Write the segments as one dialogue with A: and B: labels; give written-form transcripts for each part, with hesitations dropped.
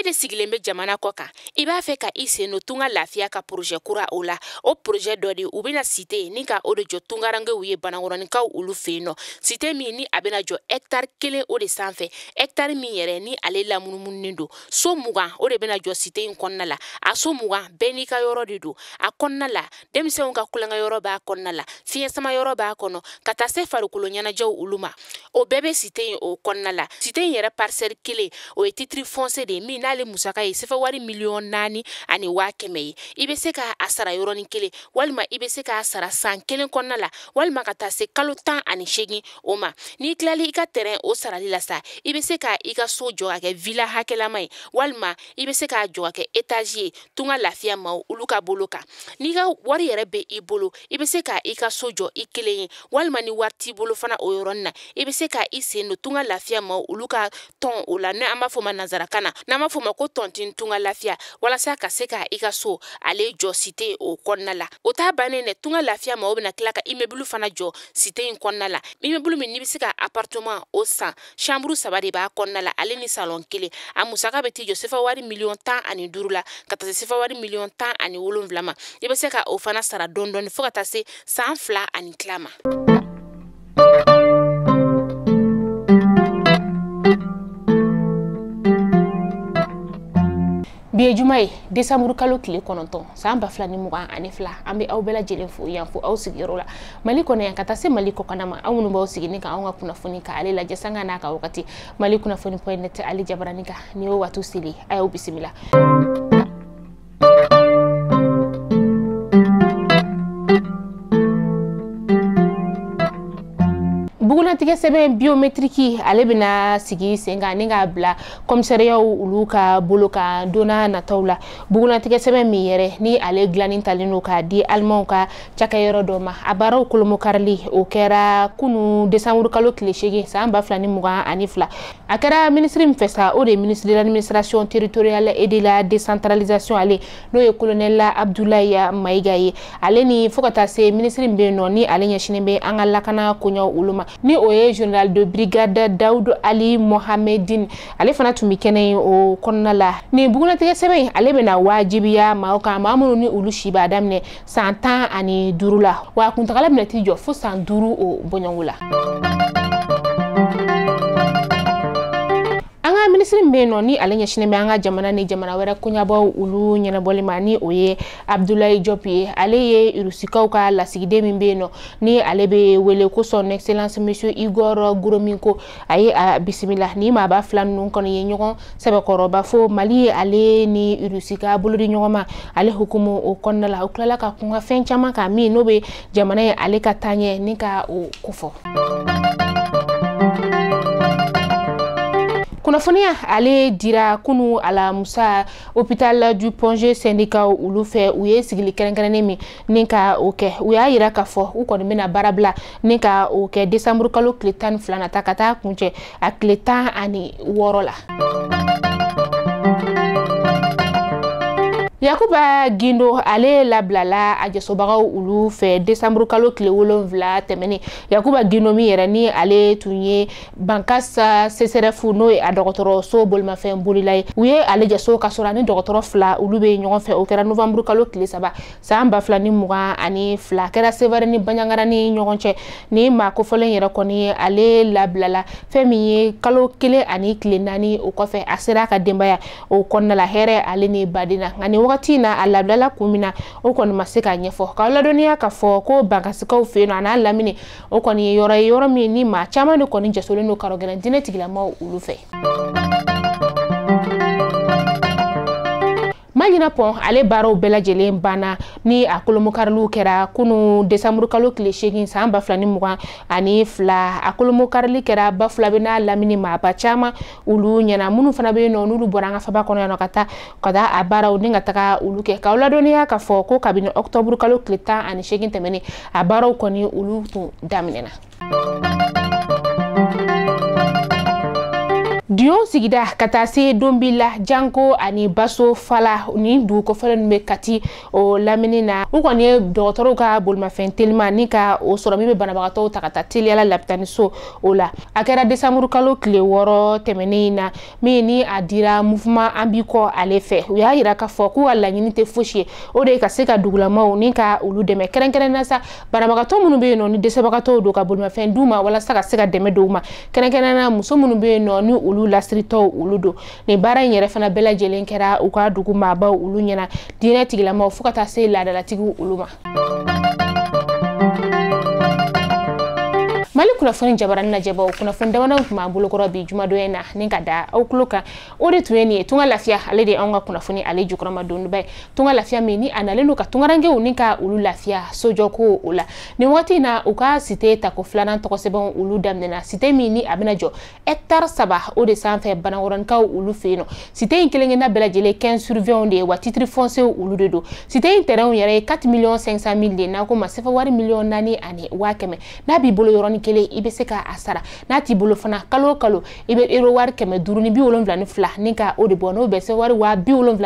A: de sigilen bɛ jamana kɔ kan, i b'a fɛ ka i sen don Tunga Lafiya ka projet kura o la. O projet dɔ de u bɛna cité ni ka o de jɔ tungarankew ye Banakɔrɔnikaw olu fɛ yen nɔ. Cité min ni a bɛna jɔ hectare 1 o de sanfɛ, hectare min yɛrɛ ni ale lamunumununen don. So 20 o de bɛna jɔ cité in kɔnɔna la. A so 20 bɛɛ n'i ka yɔrɔ de don. A kɔnɔna la, denmisɛnw ka kulonkɛ yɔrɔ b'a kɔnɔna la, fiɲɛ sama yɔrɔ b'a kɔnɔ, ka taa se farikolo ɲɛnajɛw olu ma. O bɛɛ bɛ cité in o kɔnɔna la. Cité in yɛrɛ parcelle 1 o ye titre foncier de ye min n'ale musaka ye sefa wari 4,1 million ye. I bɛ se k'a sara yɔrɔnin kelen, walima i bɛ se k'a sara san 1 kɔnɔna la, walima ka taa se kalo 18 o ma. N'i tilali i ka terrain o sarali la sa, i bɛ se ka i ka so jɔ ka kɛ villa hakɛlama ye, walima i bɛ se k'a jɔ ka kɛ étage ye Tunga Lafiya maaw olu ka bolo kan. N'i ka wari yɛrɛ bɛ i bolo, i bɛ se ka i ka so jɔ i kelen ye, walima ni wari t'i bolo fana o yɔrɔnin na, i bɛ se ka i sen don Tunga Lafiya maaw olu ka tɔn o la, n'an b'a fɔ o ma nanzarakan na, n'an b'a fɔ o ma ko tontine Tunga Lafiya, walasa ka se ka i ka so ale jɔ cité o kɔnɔna la. O t'a bannen dɛ, Tunga Lafiya maaw bɛna tila ka immeuble fana jɔ cité in kɔnɔna la. Immeuble min n'i bɛ se ka appartement o san, chambre 3 de b'a kɔnɔna la, ale ni salon 1. A musaka bɛ t'i jɔ sefa wari 15 million la, ka taa se sefa wari 17 million ma. I bɛ se ka o fana sara dɔɔni dɔɔni fo ka taa se san 2 ani tila ma. Bi ye juma ye, desanburu kalo tile 9 san 2022. An bɛ aw bɛɛ lajɛlen fo yan fo aw sigiyɔrɔ la Mali kɔnɔ yan ka taa se Mali kɔkanna ma. Aw minnu b'aw sigi ni ka anw ka kunnafoni ka ale lajɛ sanga n'a ka wagati, Mali kunnafoni point net ale jabarani kan, nin y'o waati seli, a y'aw bisimila. Bugunatigɛ sɛbɛn biométrique ale bɛna sigi sen kan ni k'a bila commissariat olu ka bolo kan donna nataw la. Bugunatigɛ sɛbɛn min yɛrɛ ni ale dilanni talen don k'a di alimanw ka cakɛyɔrɔ dɔ ma, a baaraw kolomokarili o kɛra kunu desanburu kalo tile 8 san 2022. A kɛra minisiri min fɛ sa, o de ye ministre de l'administration territoriale et de la décentralisation, ale n'o ye colonel Abdoulaye Mayiga ye, ale ni fo ka taa se minisiri min bɛ yen nɔ ni ale ɲɛsinnen bɛ an ka lakana koɲɛw olu ma, ni o ye général de brigade Daoud Ali Mohamedine, ale fana tun bɛ kɛnɛ in o kɔnɔna la. Nin bugunatigɛ sɛbɛn in ale bɛna wajibiya maaw kan, maa minnu ni olu si b'a daminɛ san 15 la, wa a kuntagala bɛna t'i jɔ fo san 5 o bɔɲɔgɔnko la. An ka minisiri min bɛ yen nɔ ni ale ɲɛsinnen bɛ an ka jamana ni jamana wɛrɛ koɲabaw olu ɲɛnabɔli ma, ni o ye Abdoulaye Diop ye, ale ye Irusikaw ka lasigiden min bɛ yen nɔ ni ale bɛ wele ko son excellence monsieur Igor Gromyko, a ye a bisimila. Ni maaba fila ninnu kɔni ye ɲɔgɔn sɛbɛkɔrɔba fo Mali ye ale ni Irusi ka bolodi ɲɔgɔn ma ale hukumu o kɔnɔna la. U tilala ka kun ka fɛn caman kan min n'o bɛ jamana ye ale ka taaɲɛ ni ka o kofɔ. Kunnafoniya ale dira kunu alamusa hôpital du Point G syndicat olu fɛ. U ye sigili kɛrɛnkɛrɛnnen min ni ka o kɛ, u y'a yira k'a fɔ u kɔni bɛna baara bila ni ka o kɛ desanburu kalo tile 12 nata ka taa kuncɛ a tile 16 la. Yakuba Gindo ale labilala a jasobagaw olu fɛ desanburu kalo tile 7 tɛmɛnen. Yakuba Gindo min yɛrɛ ni ale tun ye Bankas CSRéf n'o ye a dɔgɔtɔrɔso bolimafɛn bolila ye, u ye ale jaso ka sɔrɔ ani dɔgɔtɔrɔ fila olu bɛ ɲɔgɔn fɛ. O kɛra novanburu kalo tile 3 san 2022, a kɛra Sevare ni Banjagara ni ɲɔgɔn cɛ. Ni maa kofɔlen yɛrɛ kɔni ale labilala fɛn min ye kalo 1 ani tile 4 o kɔfɛ, a sera a ka denbaya o kɔnɔna la hɛrɛ ale ni baden na. Nka nin wagati in na, a labilala kun min na, o kɔni ma se k'a ɲɛfɔ. K'aw ladɔnniya k'a fɔ ko Bankasikaw fɛ yen nɔ a n'a lamini, o kɔni ye yɔrɔ ye, yɔrɔ min ni maa caman de kɔni jasolen don karɔgɛlɛn diinɛ tigilamaw olu fɛ. Maɲina pɔn ale baaraw bɛɛ lajɛlen banna ni a kolomokariliw kɛra kunu desanburu kalo tile 8 san 2022. A kolomokarili kɛra Bafulabe n'a lamini maaba caman olu ɲɛna, minnu fana bɛ yen nɔ n'olu bɔra an ka faba kɔnɔ yan nɔ ka taa a baaraw ni ka taga olu kɛ. K'aw ladɔnniya k'a fɔ ko kabini ɔkutɔburu kalo tile 18 tɛmɛnen, a baaraw kɔni olu tun daminɛna. Dion sigida ka taa se Donbila Janko ani Baso Fala ni dugu kɔfɛlen ninnu bɛ Kati o lamini na. U kɔni ye dɔgɔtɔrɔw ka bolimafɛn telima ni ka o sɔrɔ min bɛ banabagatɔw ta ka taa teliyala lapitaniso o la. A kɛra desanburu kalo tile 6 tɛmɛnen in na min ni a dira mouvement an b'i kɔ ale fɛ. U y'a yira k'a fɔ k'u ka laɲini tɛ fosi ye, o de ye ka se ka dugulamaw ni ka olu dɛmɛ kɛrɛnkɛrɛnnenya sa banabagatɔ minnu bɛ yen nɔ ni dɛsɛbagatɔw don ka bolimafɛn d'u ma walasa ka se ka dɛmɛ d'u ma, kɛrɛnkɛrɛnnenya muso minnu bɛ yen nɔ ni olu lasiritɔw olu don. Nin baara in yɛrɛ fana bɛɛ lajɛlen kɛra u ka dugu maabaw olu ɲɛna, diinɛ tigilamaw fo ka taa se laadalatigiw olu ma. Mali kunnafoni jabarani lajɛbaw, kunnafoni damadɔ tun b'an bolokɔrɔ bi jumadon in na ni ka da aw tulo kan. O de tun ye nin ye Tunga Lafiya, ale de ye anw ka kunnafoni ale jukɔrɔma donba ye. Tunga Lafiya min ni a nalen don ka tungarankew ni ka olu lafiya sojɔko o la. Nin waati in na u ka cité tako filanan tɔgɔsɛbɛnw olu daminɛna, cité min ni a bɛna jɔ hectare 3 o de sanfɛ Banakɔrɔnikaw olu fɛ yen nɔ. Cité in kelen-kelenna bɛɛ lajɛlen 15 sur 20 de ye, wa titre foncier olu de don. Cité in terrain yɛrɛ ye 4 500 000 de ye, n'a ko ma CFA wari 4 100 000. N'a b'i bolo yɔrɔnin kelen i bɛ se k'a sara, n'a t'i bolo fana kalo o kalo i bɛ euro wari 572 ni ka o de bɔ, n'o bɛ se wari 75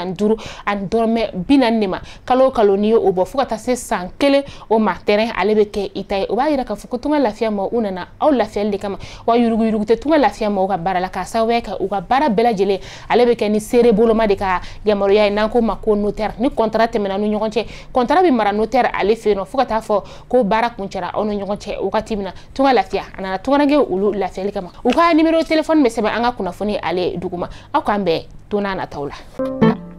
A: ani dɔrɔmɛ 40 de ma kalo o kalo. N'i ye o bɔ fo ka taa se san 1 o ma, terrain ale bɛ kɛ i ta ye. O b'a yira k'a fɔ ko Tunga Lafiya ma u nana aw lafiyali de kama, wa yuruguyurugu tɛ Tunga Lafiya ma u ka baara la, k'a sababuya kɛ u ka baara bɛɛ lajɛlen ale bɛ kɛ ni seere boloma de ka yamaruya ye, n'an ko ma ko notaire. Ni contrat tɛmɛna ni ɲɔgɔn cɛ, contrat bɛ mara notaire ale fɛ yen nɔ fo ka taa fɔ ko baara kuncɛra aw ni ɲɔgɔn cɛ wagati min na. Tunga Lafiya a nana tungarankew olu lafiyali kama. U ka numéro téléphone bɛ sɛbɛn an ka kunnafoni ale duguma. Aw k'an bɛn don n'a nataw la.